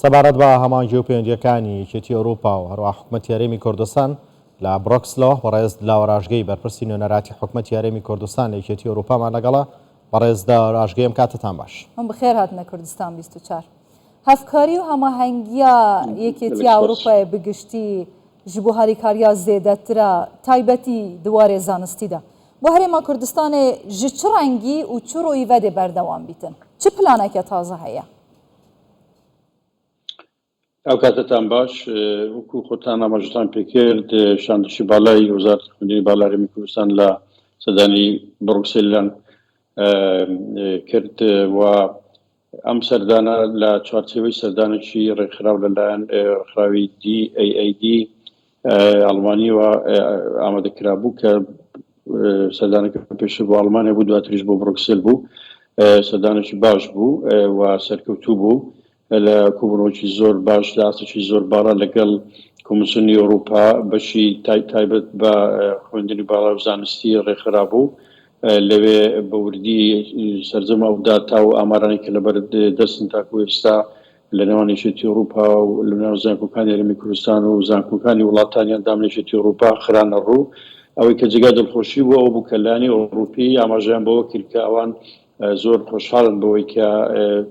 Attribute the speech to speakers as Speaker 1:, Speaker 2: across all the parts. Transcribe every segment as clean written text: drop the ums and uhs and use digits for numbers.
Speaker 1: سەبارەت بە هەماهەنگی و پەیوەندییەکانی یەکێتی ئەوروپا و هەروەها حکومەتی هەرێمی کوردستان لە برۆکسلەوە بەڕێز دلاوەر ئاژگەی بەرپرسی نوێنەراتی حکومەتی هەرێمی کوردستان لە یەکێتی ئەوروپامان لەگەڵە. بەڕێز دلاوەر ئاژگەی ئەم کاتەتان باش.
Speaker 2: هون بخێر هاتنە کوردستان 24. هەڤکاری و هەماهەنگییا یەکێتییا ئەوروپایێ bi گشتی ji bo harîkariya zêdetir a taybetî di warê zanistî de bo Herêma Kurdistanê ji çi rengî û çi rûyî ve dê berdewam bîtin? Çi planeke taze heye?
Speaker 3: ئەو کاتەتان باش وەکو خۆتان ئاماژەتان پێکرد شاندشی باڵای وەزارەتی خوێندنی باڵای هەرێمی کوردستان لە سەردانی بڕوکسێلیان کرد و ئەم سەردانە لە چوارچێوەی سەردانێکی ڕێکخراو لەلایەن ڕێکخراوی DAAD ئەڵمانیەوە ئامادە کرابوو کە سەردانەکە پێشتر بۆ ئەڵمانیا بوو دواتریش بۆ بڕۆکسل بوو سەردانێکی باش بوو و سەرکەوتوو بوو لە کۆبوونەوەکی زۆر باش لە ئاستێکی زۆر باڵا لەگەڵ کۆمیسیۆنی ئەوروپا بەشی تایبەت بە خوێندنی باڵا و زانستی ڕێکخرا بوو لەوێ بە وردی سەرجەم ئەو داتا و ئامارانەی کە لەبەر دەستن تاکو ئێستا لە نێوان یەکێتی ئەوروپا و لە نێوان زانکۆکانی هەرێمی کوردستان و زانکۆکانی وڵاتانی ئەندام لە یەکێتی ئەوروپا خرانە ڕوو. ئەوەی کە جێگای دڵخۆشی بوو ئەوە بوو کە لایەنی ئەوروپی ئاماژەیان بەوە کرد کە ئەوان زۆر خۆشحاڵن بەوەی کە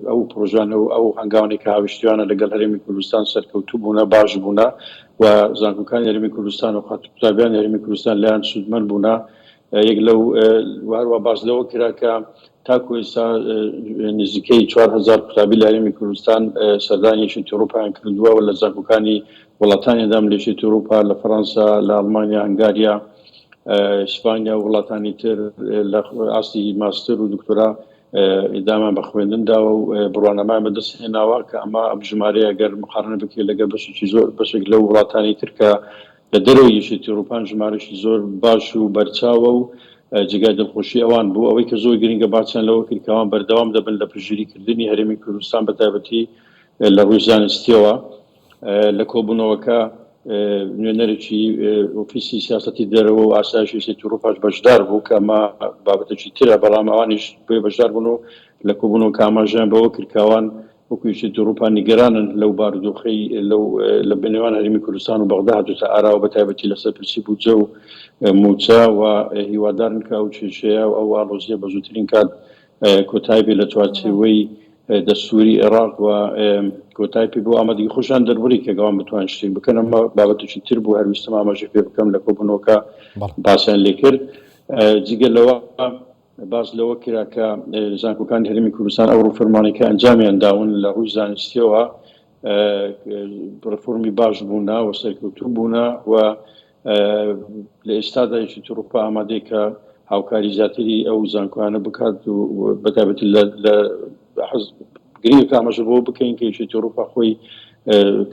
Speaker 3: ئەو پڕۆژانە و ئەو هەنگاوانەی کە هاویشتویانە لەگەڵ هەرێمی کوردستان سەرکەوتوو بوونە، باش بوونە و زانکۆکانی هەرێمی کوردستان و قوتابیانی هەرێمی کوردستان لێیان سوودمەند بوونە. یەک لەو و هەروە باس لەوە کرا کە تاکو ئێستا نزیکەی 4000 قوتابی لە هەرێمی کوردستان سەردانی یەکێتی ئەوروپایان کردووە و لە زانکۆکانی وڵاتانی ئەندام لە یەکێتی ئەوروپا لە فەرەنسا، لە ئەڵمانیا، هەنگاریا، ئیسپانیا و وڵاتانی تر لە ئاستی ماستەر و دکتۆرا ئیدامان بە خوێندن داوە و بڕوانامەیان بەدەست هێناوە کە ئەمە ئەم ژمارەیە گەر مقارنە بکرێت لەگەڵ بەشێکی زۆر بەشێک لەو وڵاتانی تر کە لە دەرەوەی یەکێتی ئەوروپان ژمارەشی زۆر باش و بەرچاوە و جێگای دڵخۆشی ئەوان بوو. ئەوەی کە زۆر گرنگە باسیان لەوە کرد کە ئەوان بەردەوام دەبن لە پشتگیری کردنی هەرێمی کوردستان بە تایبەتی لە ڕووی زانستیەوە. لە کۆبوونەوەکە نوێنەرێکی ئۆفیسی سیاسەتی دەرەوە و ئاسایشی یەکێتی ئەوروپاش بەشدار بوو کە ئەمە بابەتێکی ترە، بەڵام ئەوانیش بۆیە بەشدار بوون و لە کۆبوونەوەکە ئاماژەیان بەوە کرد کە ئەوان وەکو یەکێتی ئەوروپا نیگەرانن لەو بارودۆخەی لەو لە نێوان هەرێمی کوردستان و بەغدا هاتووتە ئاراوە بە تایبەتی لەسەر پرسی بودجە و مووچە و هیوادارن کە ئەو کێشەیە و ئەو ئاڵۆزییە بە زووترین کات کۆتایی بێت لە چوارچێوەی دەستووری عێراق و کۆتایی پێ بۆ ئامادەگی خۆشیان دەربڕی کە گەوان بتوان شتێک بکەن ئەمە بابەتێکی تر بوو هەر ویستم ئاماژەی پێ بکەم لە کۆبوونەوەکە باسیان لێ کرد جگە لەوە باس لەوە کرا کە زانکۆکانی هەرێمی کوردستان ئەو ڕفۆرمانەی کە ئەنجامیان داون لە ڕووی زانستیەوە ڕفۆرمی باش بوونە و سەرکەوتوو بوونە و لە ئێستادا یەکێتی ئەوروپا ئامادەیە کە هاوکاری زیاتری ئەو زانکۆیانە بکات و بەتایبەتی لە گرنگە کە ئاماژە بەوە بکەین کە یەکێتی ئەوروپا خۆی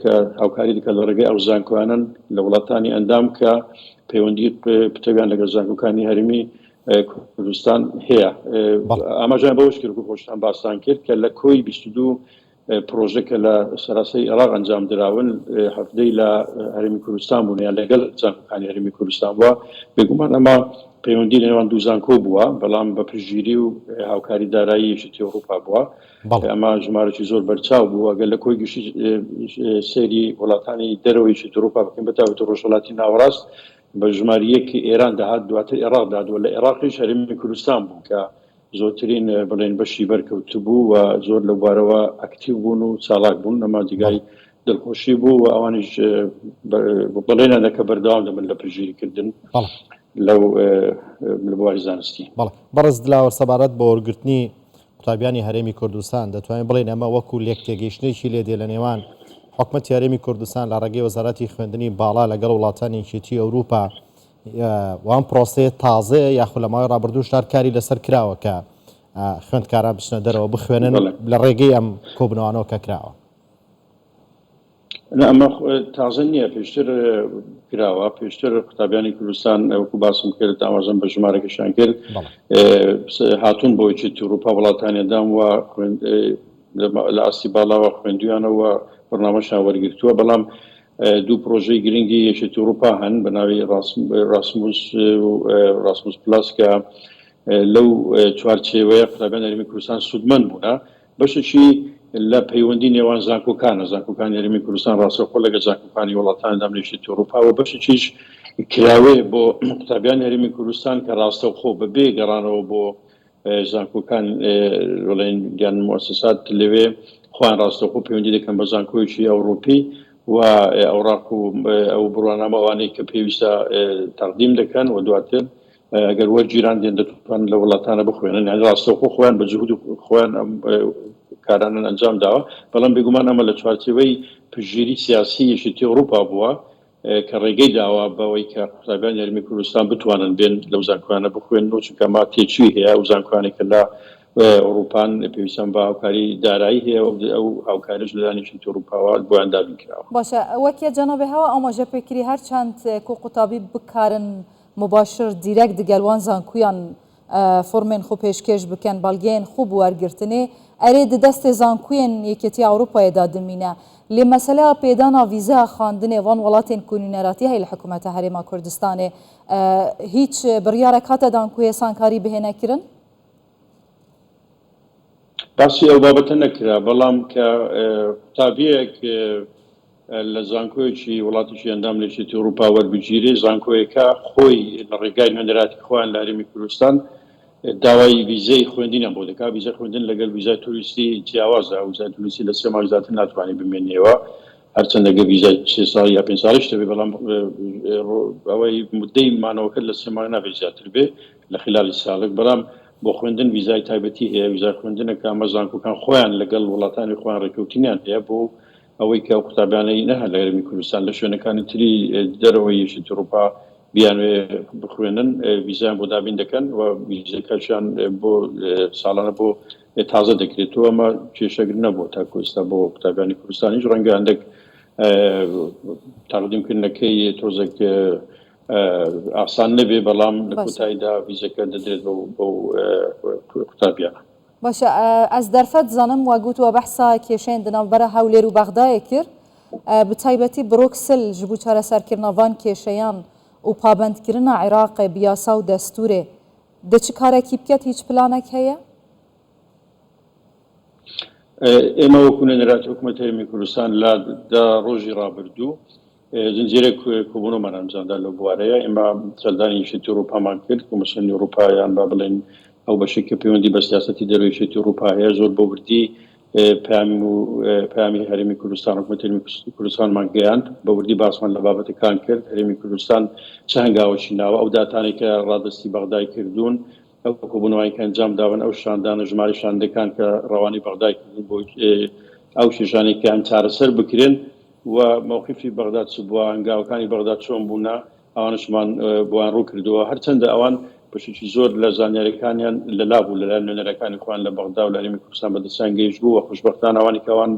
Speaker 3: کە هاوکاری دەکات لە ڕێگەی ئەو زانکۆیانەن لە وڵاتانی ئەندام کە پەیوەندی پتەویان لەگەڵ زانکۆکانی هەرێمی کوردستان هەیە. ئاماژەیان بەوەش کرد وەکو خۆشتان باستان کرد کە لە کۆی 22 پرۆژە کە لە سەراسەری عێراق ئەنجام دراون هەفتەی لە هەرێمی کوردستان بوون یان لەگەڵ زانکۆکانی هەرێمی کوردستان بووە بێگومان ئەمە پەیوەندی لە نێوان دوو زانکۆ بووە بەڵام بە پشتگیری و هاوکاری دارایی یەکێتی ئەوروپا بووە ئەمە ژمارەی زۆر بەرچاو بوو ئەگەر لە کۆی گشتی سەیری وڵاتانی دەرەوەی یەکێتی ئەوروپا بکەین بە تایبەتی ڕۆژهەڵاتی ناوەڕاست بە ژمارە یەک ئێران دەهات دواتر ئێراق دەهات و لە ئێراقیش هەرێمی کوردستان بوو کە زۆرترین بڵێن بەشی بەرکەوتبوو و زۆر لەو بارەوە ئەکتیو بوون و چالاک بوون ئەمە جێگای دڵخۆشی بوو و ئەوانیش بەڵێنیان دا کە بەردەوام دەبن لە پشتگیریکردن لەو لە بواری زانستی.
Speaker 1: بەڵێ بەڕێز دلاوەر سەبارەت بە وەرگرتنی قوتابیانی هەرێمی کوردستان دەتوانین بڵێین ئەمە وەکو لێکتێگەیشتنێکی لێ دێ لە نێوان حکومەتی هەرێمی کوردستان لە ڕێگەی وەزارەتی خوێندنی باڵا لەگەڵ وڵاتانی یەکێتی ئەوروپا و ئەم پرۆسەیە تازەیە یاخود لە ماوەی ڕابردووشدا کاری لەسەر کراوە کە خوێندکاران بچنە دەرەوە بخوێنن لە ڕێگەی ئەم کۆبنەوانەوە کە کراوە؟
Speaker 3: نا ئەمە تازە نییە پێشتر کراوە پێشتر قوتابیانی کوردستان وەکو باسم کرد ئاماژەم بە ژمارەکەشان کرد هاتوون بۆ یەکێتی ئەوروپا وڵاتانی ئەندام و لە ئاستی باڵاوە خوێندویانە و بەرنامەشیان وەرگرتووە بەڵام دوو پرۆژەی گرنگی یەکێتی ئەوروپا هەن بە ناوی ڕاسموس و ڕاسموس پلاس کە لەو چوارچێوەیە قوتابیان هەرێمی کوردستان سوودمەند بوونە بەشێکی. لە پەیوەندی نێوان زانکۆکانە، زانکۆکانی هەرێمی کوردستان ڕاستەوخۆ لەگەڵ زانکۆکانی وڵاتانی ئەندام لە یەکێتی ئەوروپا و بەشێکیش کراوەیە بۆ قوتابیانی هەرێمی کوردستان کە ڕاستەوخۆ بەبێ گەڕانەوە بۆ زانکۆکان بڵێن یان موسسات لەوێ خۆیان ڕاستەوخۆ پەیوەندی دەکەن بە زانکۆیەکی ئەوروپی و ئەوراق و ئەو بڕوانامە ئەوانەی کە پێویستە تەقدیم دەکەن و دواتر ئەگەر وەرگیران دێن دەتوانن لە وڵاتانە بخوێنن یانی ڕاستەوخۆ خۆیان بە جهود خۆیان ئەم کارانەن ئەنجام داوە بەڵام بێگومان ئەمە لە چوارچێوەی پشتگیری سیاسی یەکێتی ئەوروپا بووە کە ڕێگەی داوە بەوەی کە قوتابیانی هەرێمی کوردستان بتوانن بێن لەو زانکۆیانە بخوێنن و چونکە ئەمە تێچووی هەیە ئەو زانکۆیانەی کە لە ئەوروپان پێویستیان بە هاوکاری دارایی هەیە و ئەو هاوکاریش لەلایەن یەکێتی ئەوروپاوە بۆیان دابین کراوە.
Speaker 2: باشە وەک جەنابێ هەوا ئاماژە پێکری هەرچەند کو قوتابی بکارن مباشر دیرەکت دگەل وان زانکویان فۆرمێن خو پێشکێش بکەن بەڵگەیەن خو بو وەرگرتنێ ئەرێ د دەستێ زانکویەن یەکێتیە ئەوروپایێ دا دمینە لێ مەسەلەیا پێدانا ڤیزەیا خواندنێ وان وڵاتێن کو نوینەراتی هەی لە حکومەتە هەرێما کوردستانێ هیچ بڕیارەک هاتە دان کو هێسانکاری بهێنە کرن؟
Speaker 3: باسی ئەو بابەتە نەکرا بەڵام کە قوتابیەک لە زانکۆیەکی وڵاتێکی ئەندام لە یەکێتی ئەوروپا وەربگیرێ، زانکۆیەکە خۆی لە ڕێگای نوێنەرایەتی خۆیان لە هەرێمی کوردستان داوای ڤیزەی خوێندنیان بۆ دەکات، ڤیزای خوێندن لەگەڵ ڤیزای توریستی جیاوازە، ڤیزای توریستی لە سێ مانگ زیاتر ناتوانانی بمێنیەوە، هەرچەندە گەر ڤیزای سێ ساڵی یا پێنج ساڵیش دەبێ بەڵام ئەوەی مدەی مانەوەکەت لە سێ مانگ نابێت زیاتر بێ لە خلالی ساڵێک، بەڵام بۆ خوێندن ڤیزای تایبەتی هەیە، ڤیزای خوێندنەکە ئەمە زانکۆکان خۆیان لەگەڵ وڵاتانی خۆیان ڕێککەوتنیان هەیە بۆ ئەوەی کە ئەو قوتابیانەی نە هەر لە هەرێمی کوردستان لە شوێنەکانی تری دەرەوەی یەکێتی ئەوروپا بیانوێ بخوێنن ڤیزایان بۆ دابین دەکەن و ڤیزەکەشیان بۆ ساڵانە بۆ تازە دەکرێتەوە ئەمە کێشەگر نەبووە تاکو ئێستا بۆ قوتابیانی کوردستانیش ڕەنگە هەندێک تەقدیمکردنەکەی تۆزێک ئاسان نەبێ بەڵام لە کۆتاییدا ڤیزەکە دەدرێت بەو قوتابیانە.
Speaker 2: باشە ئەز دەرفەت زانم وە گوت وە بەحسا کێشەیên di navbera Hewlêr û Bexdayê kir. Bi taybetî Brûksel ji bo çareserkirina van kêşeyan û pabendkirina Iraqê bi yasa û destûrê dê çi karekî biket hîç planek heye?
Speaker 3: ئێمە وەکو نوێنەرایەتی حکومەتی هەرێمی کوردستان لە دە ڕۆژی ڕابردوو زنجیرەیەک کۆبوونەوەمان ئەنجامدا لەو بوارەیە، ئێمە سەردانی یەکێتی ئەوروپامان کرد، کۆمیسیۆنی ئەوروپا یان با بڵێین ئەو بەشەی کە پەیوەندی بە سیاسەتی دەرەوەی یەکێتی ئەوروپا هەیە زۆر بە وردی پەیام و پەیامی هەرێمی کوردستان حکومەتی هەرێمی کوردستانمان گەیاند، بە وردی باسمان لە بابەتەکان کرد، هەرێمی کوردستان چ هەنگاوێکی ناوە، ئەو داتانەی کە ڕادەستی بەغدای کردوون، ئەو کۆبوونەوانەی کە ئەنجام داون، ئەو شاندانە، ژمارەی شاندەکان کە ڕەوانەی بەغدای کردوون بۆ ئەو کێشانەی کە چارەسەر بکرێن و مەوقیفی بەغدا چ بووە، هەنگاوەکانی بەغدا چۆن بوونە، ئەوانەشمان بۆیان ڕوون کردەوە. هەرچەندە ئەوان بەشێکی زۆر لە زانیارییەکانیان لەلا بوو، لەلایەن نوێنەرەکانی خۆیان لە بەغدا و لە هەرێمی کوردستان بەدەستیان گەیشتبوو و خۆشبەختانە ئەوانی کە ئەوان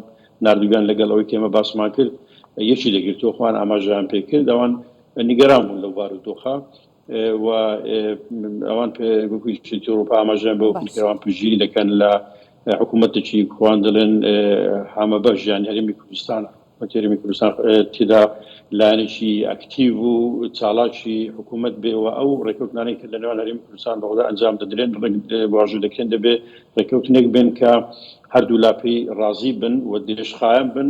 Speaker 3: ناردبوویان لەگەڵ ئەوەی کە ئێمە باسمان کرد یەکی دەگرتەوە، خۆیان ئاماژەیان پێ کرد. ئەوان نیگەران بوون لەو بارودۆخە. و ئەوان وەکو یەکێتی ئەوروپا ئاماژەیان بەوە کرد کە ئەوان پشتگیری دەکەن لە حکوومەتێکی خۆیان دەڵێن هامەبەش یان هەرێمی کوردستان حکوومەتی هەرێمی کوردستان تێدا لایەنێکی ئەکتیڤ و چالاکی حکوومەت بێ و ئەو ڕێککەوتنانەی کە لە نێوان هەرێمی کوردستان بەغدا ئەنجام دەدرێن واژوو دەکرێن دەبێ ڕێککەوتنێک بن کە هەردوو لا پێی ڕازی بن و درێژخایەن بن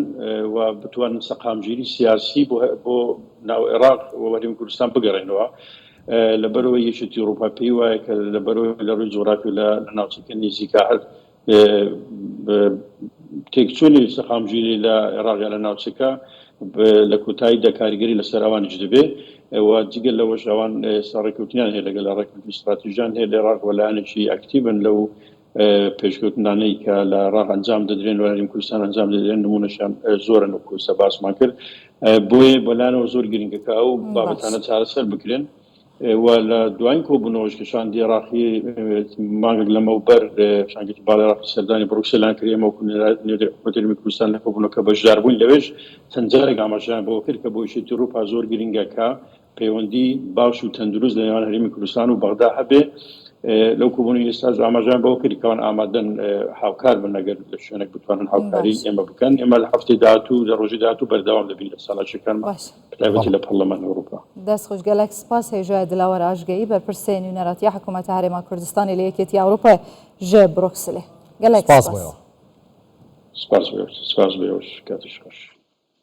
Speaker 3: و بتوانن سەقامگیری سیاسی بۆ ناو عێراق و هەرێمی کوردستان بگەڕێنەوە. لەبەرئەوەی یەکێتی ئەوروپا پێی وایە کە لەبەرئەوەی لە ڕووی جوگرافی لە ناوچەکە نزیکە هەر تێکچوونی سەقامگیری لە عێراق یا لە ناوچەکە لە کۆتاییدا کاریگەری لەسەر ئەوانیش دەبێت و جگە لەوەش ئەوان ئێستا ڕێککەوتنیان هەیە لەگەڵ ڕێککەوتنی ستراتیژیان هەیە لە عێراق و لایەنێکی ئەکتیڤن لەو پێشکەوتنانەی کە لە عێراق ئەنجام دەدرێن و هەرێمی کوردستان ئەنجام دەدرێن نمونەشیان زۆرن وەکو ئێستا باسمان کرد بۆیە بەلانەوە زۆر گرنگە کە ئەو بابەتانە چارەسەر بکرێن و لە دوایین کۆبوونەوەش کە شاندی عێراقی مانگێک لەمەوبەر شاندێکی باڵای عێراقی سەردانی بڕوکسەلیان کرد ئێمە وەکو نوێنەری حکومەتی هەرێمی کوردستان لە کۆبوونەوەکە بەشدار بووین لەوێش چەند جارێک ئاماژەیان بەوە کرد کە بۆ یەکێتی ئەوروپا زۆر گرنگە کە پەیوەندی باش و تەندروست لە نێوان هەرێمی کوردستان و بەغدا هەبێ لەو کۆبوونەوەی ئێستاش ئاماژەیان بەوە کرد کە ئەوان ئامادەن هاوکار بن ئەگەر لە شوێنێک بتوانن هاوکاری
Speaker 2: باش.
Speaker 3: ئێمە بکەن ئێمە لە هەفتەی داهاتوو لە ڕۆژی داهاتوو بەردەوام دەبین لە چالاکیەکانمان
Speaker 2: باش.
Speaker 3: بەتایبەتی لە پەرلەمانی ئەوروپا.
Speaker 2: دەست خوش گەلەک سپاس هێژایە دلاوەر ئاژگەیی بەرپرسێ نوینەراتیە حکوومەتە هەرێما کوردستانی لە یەکێتی ئەوروپای ژ بروکسلێ گەلەک
Speaker 1: سپاس
Speaker 2: سپاس.
Speaker 1: بۆ ئێوە.
Speaker 3: سپاس بۆ سپاس بۆ کاتیش خۆش.